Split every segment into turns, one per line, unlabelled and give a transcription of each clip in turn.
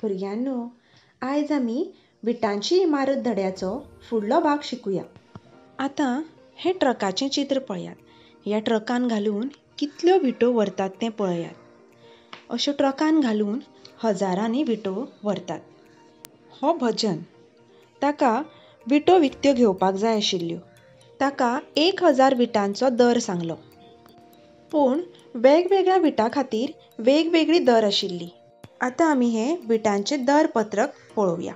भुरग्यांनो, आयज आमी विटांची इमारत धड्याचो फुडलो भाग शिकुया. आतां हें ट्रकाचें चित्र पळयात. ह्या ट्रकान घालून कितल्यो विटो व्हरतात तें पळयात. अश्यो ट्रकान घालून हजारांनी विटो व्हरतात. हो भजन. ताका विटो विकत्यो घेवपाक जाय आशिल्ल्यो. ताका 1000 विटांचो दर सांगलो. पूण वेगवेगळ्या विटां खातीर वेगवेगळी दर आशिल्ली. आतां आमी हें विटांचें दर पत्रक पळोवया.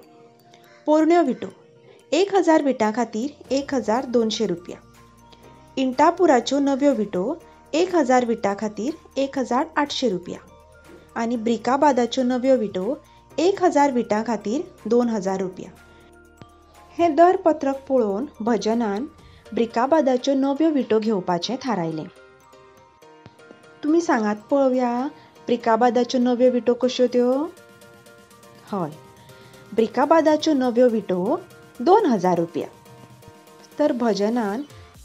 पोरण्यो विटो 1000 विटां खातीर 1200 रुपया. इंटापुराच्यो नव्यो विटो 1000 विटां खातीर 1800 रुपया. आनी ब्रिकाबादाच्यो नव्यो विटो 1000 विटां खातीर 2000 रुपया. हें दर पत्रक पळोवन भजनान ब्रिकाबादाच्यो नव्यो विटो घेवपाचें थारायलें. तुमी सांगात पळोवया, ब्रिकाबादाच्यो नव्यो विटो कश्यो त्यो? हय, ब्रिकाबादाच्यो नव्यो विटो 2000 रुपया. तर भजनान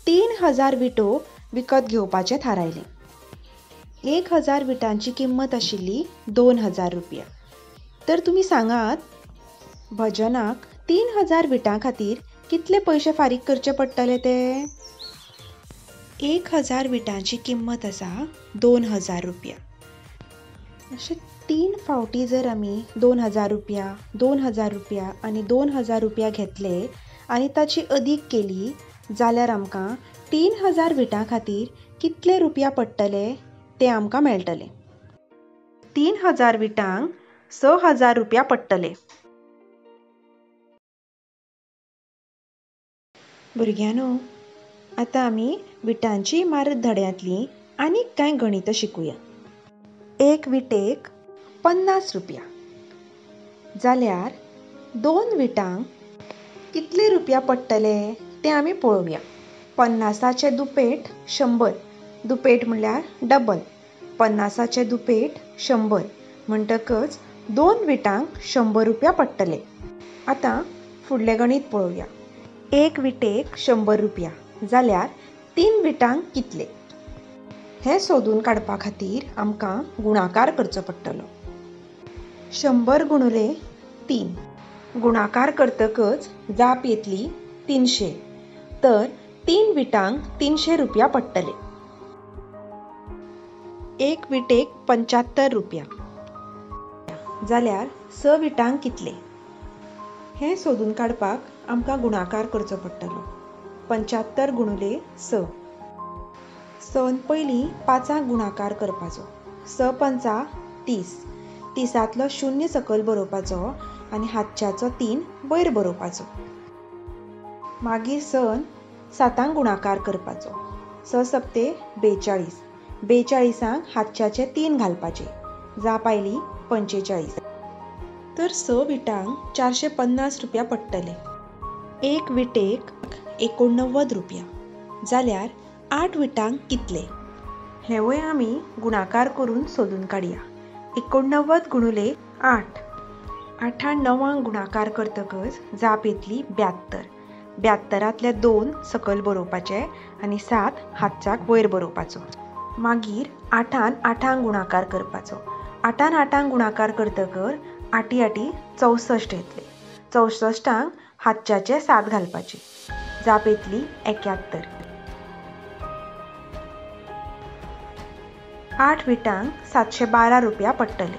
3000 विटो विकत घेवपाचें थारायलें. 1000 विटांची किंमत आशिल्ली 2000 रुपया. तर तुमी सांगात, भजनाक 3000 विटां खातीर कितले पयशे फारीक करचे पडटले ते? 1000 विटांची किंमत आसा 2000 रुपया. अशे 3 फावटी जर आमी 2000 रुपया, 2000 रुपया आनी 2000 रुपया घेतले आनी ताची अदीक केली जाल्यार आमकां 3000 विटां खातीर कितले रुपया पडटले ते आमकां मेळटले. 3000 विटांक 6000 रुपया पडटले. भुरग्यांनो, आतां आमी विटांची इमारत धड्यांतली आनीक कांय गणितां शिकुया. एक विटेक 50 रुपया जाल्यार 2 विटांक कितले रुपया पडटले ते आमी पळोवया. 50चे दुपेट 100, दुपेट म्हणल्यार डबल. 50चे दुपेट 100 म्हणटकच 2 विटांक 100 रुपया पडटले. आतां फुडलें गणीत पळोवया. एक विटेक 100 रुपया जाल्यार 3 विटांक कितले? हें सोदून काडपा खातीर आमकां गुणाकार करचो पडटलो. 100 गुणुले 3 गुणाकार करतकच जाप येतली 300. तर 3 विटांक 300 रुपया पडटले. एक विटेक 75 रुपया जाल्यार 6 विटांक कितले? हें सोदून काडपाक आमकां गुणाकार करचो पडटलो. 75 गुणुले 6. 6 पयलीं 5 गुणाकार करपाचो. 6 पंचा 30. 30तलो 0 सकयल बरोवपाचो आनी हातच्याचो 3 वयर बरोवपाचो. मागीर 6 7 गुणाकार करपाचो. 6 सप्ते 42. 42 हातच्याचे 3 घालपाचे. जाप आयली 45. तर 6 विटांक 450 रुपया पडटले. एक विटेक 89 रुपया जाल्यार 8 विटांक कितले? हेवूय आमी गुणाकार करून सोदून काडया. 89 गुणुले 8. 8 9 गुणाकार करतकच जाप येतली 72. 72तले 2 सकयल बरोवपाचे आनी 7 हातच्याक वयर बरोवपाचो. मागीर 8 8 गुणाकार करपाचो. 8 8 गुणाकार करतकच 8 8 64 येतले. 64 हातच्याचे 7 घालपाचे. जाप येतली 71. 8 विटांक 712 रुपया पडटले.